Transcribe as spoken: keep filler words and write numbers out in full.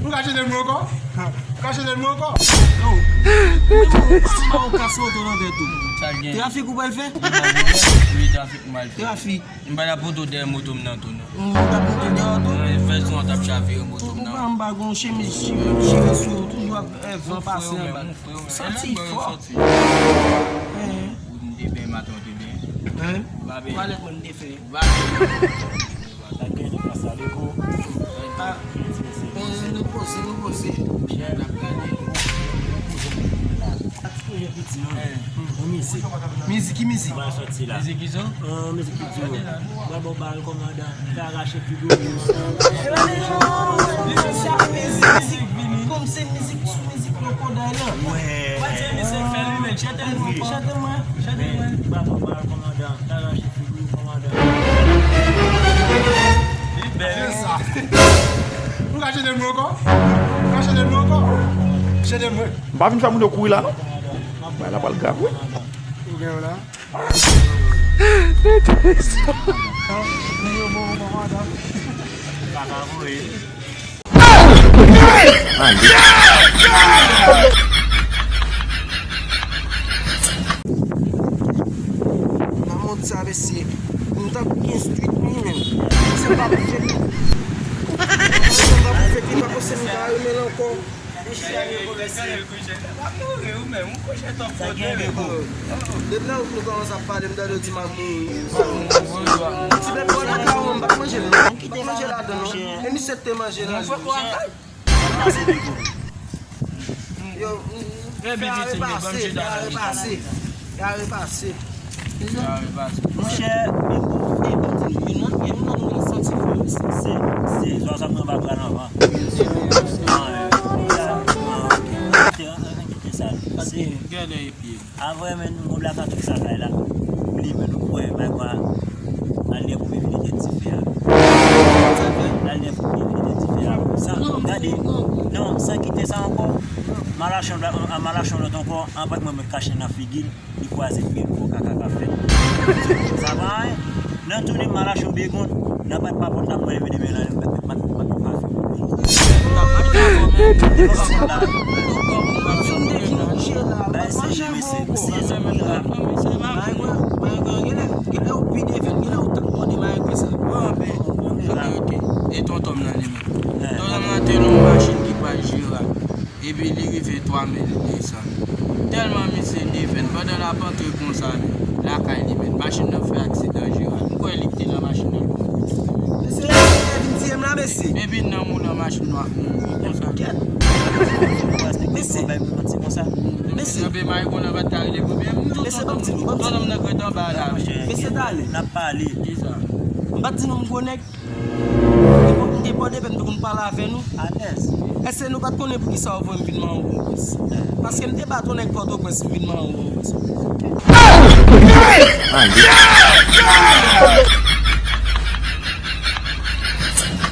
Ou ka chante m ankò? Ou ka chante m ankò? Yo, ou menm ou pa ou kas moto nan tèt ou. Sa l gen? Trafik ou pral fè? Wi, trafik m pral fè. Trafik. M pa t ap poto dèyè moto m nan tou, non. M t ap poto dèyè w tou. Fè son an t ap chavire moto m nan. Ou pa m pa gon chemiz chire, chire sou ou, toujou ap, eh, van pase anba. Santi fò. Ou te benyen maten, ou te benyen? Hein? Ou pa benyen? Twalèt mwen m te fè. Ou pa benyen? Sa gen nan sa depo. Ah. Eh, nou poze, nou poze. Chè, n ap gade. Yon mizik. Mizik, ki mizik? Mwen soti la. Mizik kisa? Yon mizik ki di w, mwen bon bal kòmandan, ka rache figi w. Mizik, mizik, kòm se mizik sou mizik nan koday lan. Wè. Mwen di misye fè li menm, chante mwen, chante mwen, chante mwen. Mwen bon bal kòmandan, ka rache figi w kòmandan. Li bèl. Ou ka chante mwen ankò? Ou ka chante mwen ankò? Chante mwen. M pa vin fè moun yo kouri la, non. Bagay la pral grav, wi. Ou gen yo la? Li yo bon, bon, madanm. Kaka voye. Nan mond sa, mesye, nou t ap gen street wi, men. Se pa pou fèt. Se pa pou fèt, li pa panse m ta renmen l ankò. Depi lè nou kòmanse ap pale, m tande w di m ap mouri. Ti bèf wè nan kawon, m pa manje l non. M pa manje ladan non. E misye te manje nan. Yo, fè a repase, fè a repase. Fè a repase. Monchè, e bon, e bon, di nou, youn nan, youn nan nou santi fò, se, se, se, zwa sa mwen pa pran anvan. An, e, an, e, an, kite sa. Se, gade epi. Avè men nou blaka tout sa kay la. Li men nou kwè bagay kwa. Al lè pou vin vide dife a. Al lè pou vin vide dife a. Sa, gade. Non, sa kite sa ankò. Malachon, malachon lòt ankò, anpèt mwen met kache nan figi l. Li kwaze pye l pou kaka k ap fèt. Sa pa anyen. Nan tounen malachon begon, nan pat pa pot la mwen leve demen nan li, m pa, m pa, m pa, m pa fè. Bay se li, mesye, se, se li la. Genlè ou pi defen, genlè ou t ap mande maye kwe sa. Bon, anpil. E tonton m nan li menm. Tonton m nan te nan yon machin ki pa jera. Epi li rive twa mèt, li desann. Tèlman misye defen, pandan l ap antre konsa lakay li, men machin nan fè aksidan jera. M kwè li ki te nan machin nan. Mesye, vin tiye m la, mesye. Epi nanm ou nan machin nan ap mouri konsa. Kèt. Mesye. Mesye. Kanpe mayi konn an pa t ka rele premye. Mesye, ban m di nou, ban m di nou. Tòlòm nan grèt anba la. Mesye, talè. N ap pale. Kisa? M pa t di nou m gwo nèg. M te bò depi m te konn pale avè nou. Alèz. Èske nou pa t konnen poukisa w voye m vin mawon Pòtoprens? Paske m te bat yon nèg Pòtoprens, m vin mawon Pòtoprens.